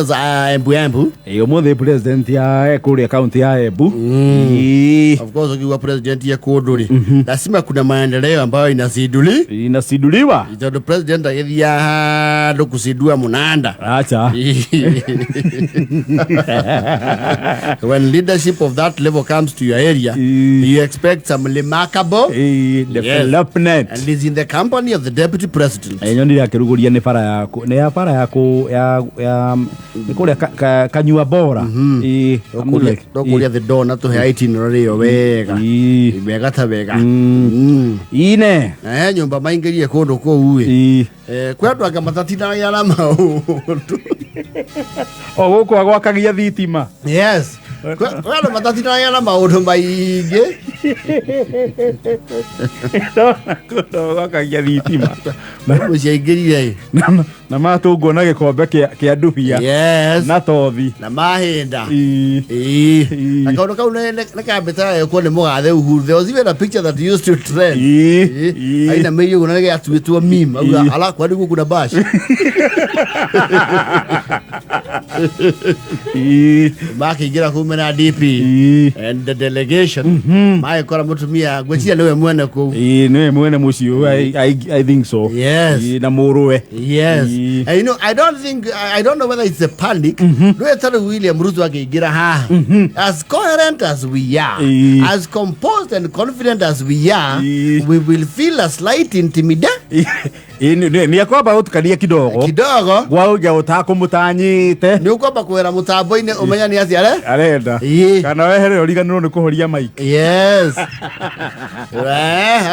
Za Embu Embu. Ĩ, ũmũthĩ president ya kũrĩa kaunti ya Embu. Ĩ, Of course ukiwa president ya kũndũ rĩ, lazima kuna maendeleo ambayo inaziduli inasinduliwa tondũ president agĩthiĩ handũ kũcindua mũnanda. Acha. When leadership of that level comes to your area, you expect some remarkable Ĩ, development. And is in the company of the deputy president. Ĩ, nyonire akĩrugũria nĩ bara ya nĩ ya bara ya kũ ya ya nĩ kũrĩa kanyua bora. Ĩ, Ndũkũria the door na tũhe itinerary ĩyo wega. Ĩ. Wega ta wega. Ine. Na he nyũmba maingĩrie kũndũ kũu ĩ. Ĩ. Kwĩ andũ anga matatindanagia na maũndũ. O gũkũ agwakagia thitima. Yes. Kwĩ andũ matatindanagia na maũndũ maingĩ. Kũndũ gwakagia thitima. Mũciĩ ciaingĩrire ĩ. Na matũngwo na gĩkombe kĩa ndubia. Yes. Na tothi. Na mahinda. Ĩ. Ĩĩ. Ĩĩ. Na kaũndũ kau nĩ kambĩtaga gĩkwo nĩ mũgathe Uhuru. There was even a picture that used to trend. Ĩĩ. Ĩĩ. Ĩĩ. Aina mĩiyo ũguo na nĩgĩatuĩtwo meme. Auga Ĩĩ. ala kwani gũkũ na bash. Ĩ. Makĩingĩra kũu mena DP Ĩĩ. and the delegation magĩkora mũtumia ngwĩciria nĩwe mwene kũu. Ĩĩ, nĩwe mwene mũciĩ ũyũ, I think so. Yes. Ĩĩ, na mũrũwe. Yes. Ĩĩ. And you know, I don't think I don't know whether it's a panic. No tari William Ruto akĩingĩra haha. As coherent as we are, Ĩĩ. as composed and confident as we are, Ĩĩ. we will feel a slight intimidation. Ĩĩ, nĩ akwamba gũtukania kidogo. Kidogo. Gwaũja ũtakũmũtanyĩte. Nĩ ũkwamba kwĩra mũtambo-inĩ ũmenya nĩ atĩa are? Arenda. Ĩĩ. Kana wehere ũriganĩrwo nĩ kũhoria mic. Yes.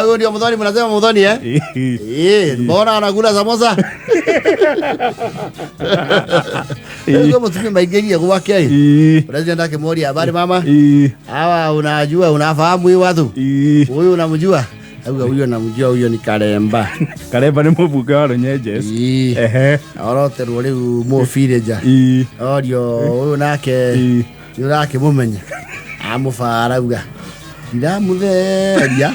Huyo ndio Muthoni, mnasema Muthoni eh? Ĩĩ. Eh, mbona anakula samosa? Ndio mũtumia maingĩrie gwake. Ĩĩ. President akĩmũria habari mama. Ĩĩ. Hawa unajua unafahamu hii watu? Ĩĩ. Huyu unamjua? Auga huyo namjua, huyo ni Karemba. Karemba nĩ mũbunge wa Runyenjes. Ĩĩ. Ehe. Oroterwo rĩu mũbirĩnja. Ĩĩ. Orio huyu nake Ĩĩ. nĩ ũrakĩmũmenya. Amũbara auga ndiramũtheria.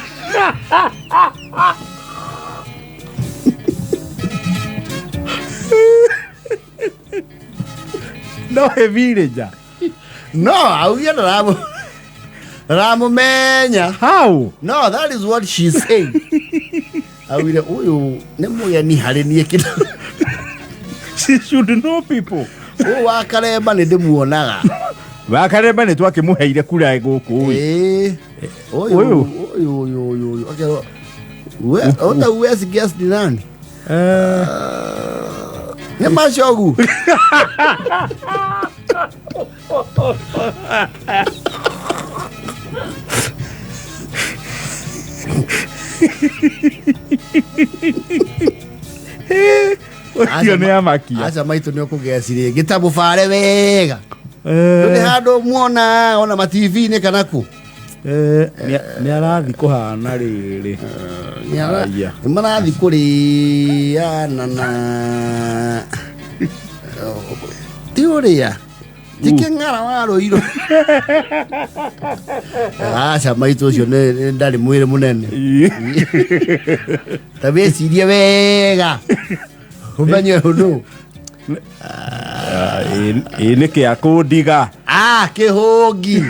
No he villager. No, auge ndaramũmenya. How? No, that is what she said. Augire ũyũ nĩ mũgeni harĩ niĩ kĩndũ. She should know people. Ũyũ wa Karemba nĩ ndĩmuonaga. Wa Karemba nĩ twakĩmũheire kura gũkũ. Ĩĩ. Ũyũ Ũyũ? ũyũ ũyũ ũyũ ũyũ. Akerwo we ota huwezi guess ni nani? Nĩ Machogu. Ũcio nĩ amakia. Aca maitũ nĩ ũkũgeci rĩngĩ ta mũbare wega. Ndũrĩ handũ muona ona ma TV-inĩ kana kũ? Nĩ arathi kũhana rĩrĩ. Aya. Nĩ marathi kũrĩana na ti ũrĩa ti kĩng'ara wa rũirũ. Aca maitũ ũcio nĩ ndarĩ mwĩrĩ mũnene. Ta wĩcirie wega ũmenye ũndũ. Ĩ nĩ kĩa kũndiga. Ah, kĩhũngi.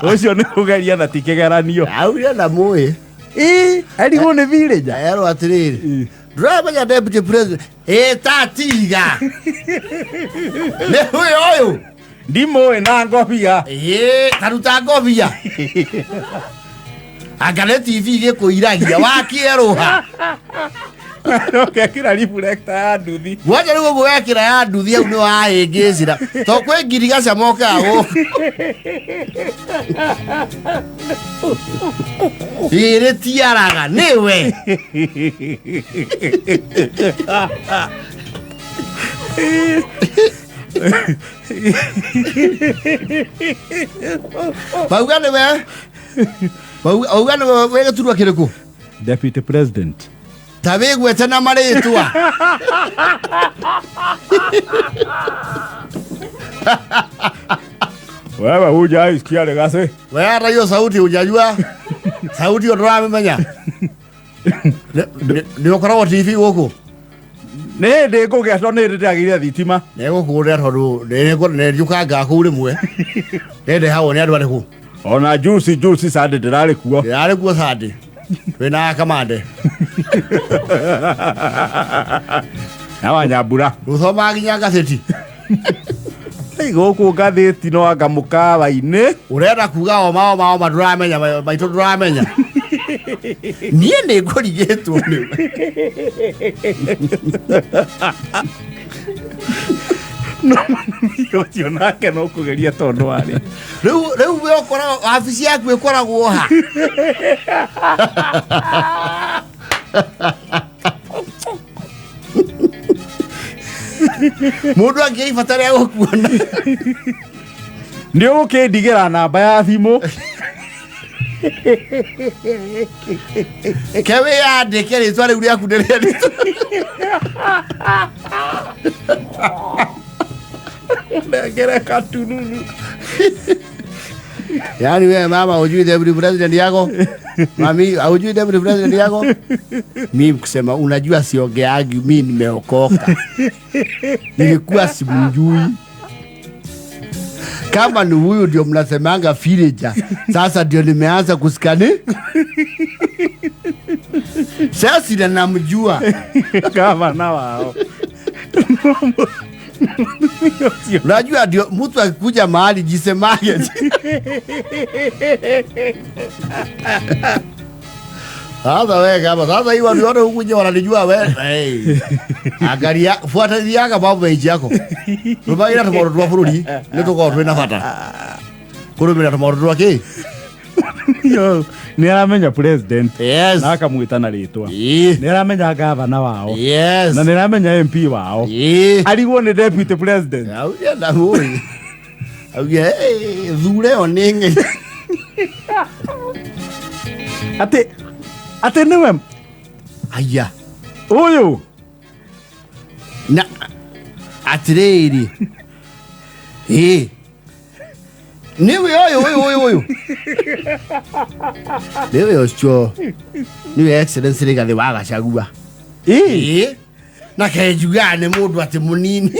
Ũcio nĩ kũgeria na ti kĩgeranio. Augire na mũĩ. Ĩ, arigwo nĩ villager. Erwo atĩrĩrĩ ndũramenya deputy president ĩ tatiga nĩ ũyũ ũyũ. Ndimũĩ na ngobia. Ĩ taruta ngobia anga nĩ TV gĩkũiragia wakĩerũha. Ũgekĩra reflector ya nduthi. Mwanja rĩu ũguo wekĩra ya nduthi hau nĩ wahĩngĩcira to kwĩ ngirigaca mokaga gũkũ ĩrĩ tiaraga nĩwe. Bauga nĩwe auga nĩwe wĩ gĩturwa kĩrĩkũ? Deputy President. Ta wĩgwete na marĩtwa. Wewe hujaisikia Legacy? We hata hiyo sauti hujajua. Sauti hiyo ndũramĩmenya. Nĩ ũkoragwo TV gũkũ? Nĩ hĩndĩ ngũgĩa tondũ nĩ hĩndĩ ndĩragĩire thitima. Nĩgũkũrĩa tondũ nĩ njũkangaga kũu rĩmwe. Nĩndehagwo nĩ andũ arĩkũ? Ona juicy juicy Sunday ndĩrarĩ kuo. Ndĩrarĩ kuo Sunday. Twĩna Kamande. Na Wanyambura. Rũthomaga nginya ngathĩti. Gũkũ ngathĩti no anga mũkawa-inĩ. Ũrenda kuga oma oma oma ndũramenya maitũ ndũramenya. Niĩ nĩ ngũrigĩtwo nĩwe. No ũcio nake no kũgeria tondũ warĩ. Rĩu we ũkoragwo wabici yaku ĩkoragwo ha? Mũndũ angĩgĩa ibata rĩa gũkuona. Nĩ ũgũkĩndigĩra namba ya thimũ. Ke wĩyandĩke rĩtwa rĩu rĩaku nĩ rĩandĩtwo. Nengere katununu. Yaani wewe mama hujui deputy president yako? Mami, hujui deputy president yako? Mimi kusema unajua siongeagi, mimi nimeokoka. Nilikuwa simjui. Kama ni huyu ndio mnasemanga villager. Sasa ndio nimeanza kusikani. Sasa ndio namjua. Gavana wao. Unajua ndio mtu akikuja mahali jisemage. Sasa wewe kama sasa hiyo watu wote huku nje wananijua wewe. Hey. Angalia fuatiliaga mambo page yako. Rumagira tumaundu twa bururi ni tukorwo twina bata. Kurumira tumaundu twa ki? Yo, nĩ aramenya president. Yes. Na akamwĩta na rĩtwa. Ĩĩ. Nĩ aramenya gavana wao. Yes. Na nĩ aramenya MP wao. Ĩĩ. Arigwo nĩ deputy president. Auge na hũi. Auge hey, thure ĩyo nĩ ng'eni. Atĩ nĩwe Aya. ũyũ. Na atĩrĩrĩ. Ĩĩ. Nĩwe ũyũ ũyũ ũyũ ũyũ. Nĩwe ũcio. Nĩwe Excellency Rigathĩ wa Gachagua. Ĩĩ. Ĩĩ. Na kenjugaga nĩ mũndũ atĩ mũnini.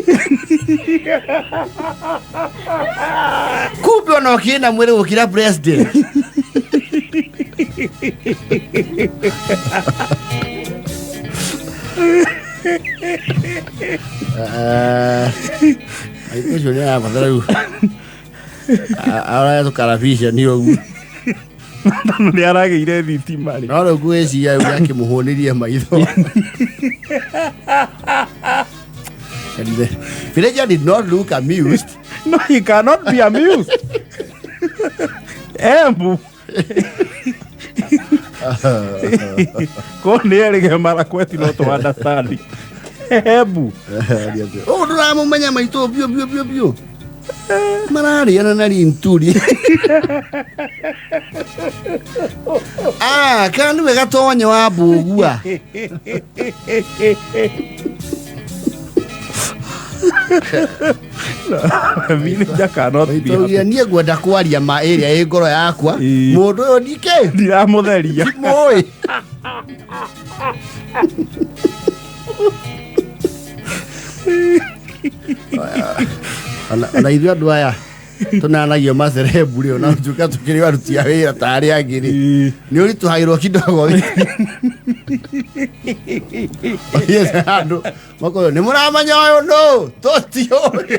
Kumbe ona ũkĩna mwĩrĩ gũkĩra president. Ũcio nĩ arabatara rĩu. Araya tũkarabisha nĩ ũguo. Tondũ nĩ aragĩire thitima rĩ. No rĩu ngwĩciria rĩu akĩmũhũnĩrie maitho. And the villager did not look amused. No, he cannot be amused. Embu. Ko nĩ erĩge Marakweti no to understand. Embu. Oh, ndũramũmenya maitũ biũ biũ biũ biũ. Mararĩana na rinturi. Ah, kana nĩwe gatonyo wa mbũgua. Villager cannot be Maitũ happy. niĩ ngwenda kwaria ma ĩrĩa ĩ ngoro yakwa. Ĩĩ. Mũndũ ũyũ ndikĩ? Ndiramũtheria. Mũĩ. Ona ithuĩ andũ aya tũnanagio macerebu rĩ, ona tuĩka tũkĩrĩ aruti a wĩra ta arĩa angĩ rĩ, Ĩĩ. nĩ ũritũhagĩrwo kidogo. Ũthiĩte handũ makoiga nĩ mũramenya ũyũ nũ? Tũtiũĩ.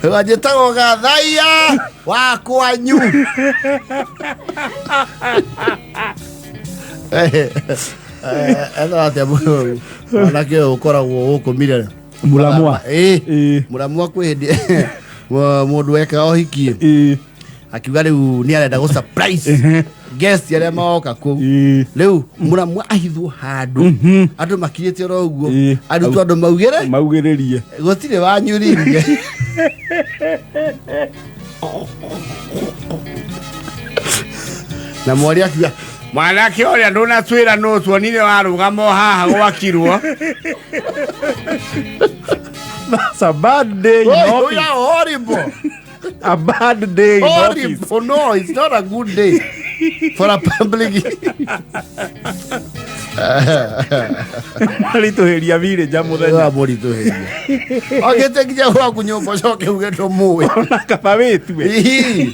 Wanjĩtagwo Gathaiya wa kwanyu. Etha atĩa mwanake ũyũ ũkoragwo gũkũ Mirere? Mũramwa. Ĩĩ. Ĩĩ. Mũramwa kwĩ hĩndĩ mũndũ wekaga ũhiki Ĩĩ. akiuga rĩu nĩ arenda gũ surprise guest arĩa magoka kũu. Ĩĩ. Rĩu mũramwa ahithwo handũ andũ makirĩte oro ũguo, Ĩĩ. arutwo andũ maugĩre Maugĩrĩrie. gũtirĩ wanyuririe. Na mwarĩ akiuga Mwanake ũrĩa ndũnatwĩra nũ tuonire warũgama o haha gwakirwo. That's a bad day in Oh, office. yeah, horrible. A bad day in office. Horrible. No, it's not a good day for a public. Maritũhĩria villager mũthenya. Mũritũhĩria. Ogĩte nginya gwaku nyũmba ũcoke uge ndũmũĩ. Ona kaba wĩtue. Hihi.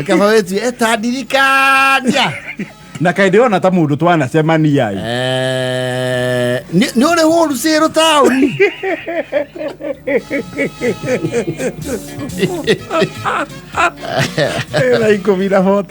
Kaba wĩtue etandirikania. Na kaĩ ndĩrona ta mũndũ twanacemania ĩ. Nĩ ũrĩ hũru cĩrũ taũni. Thaa 10:40.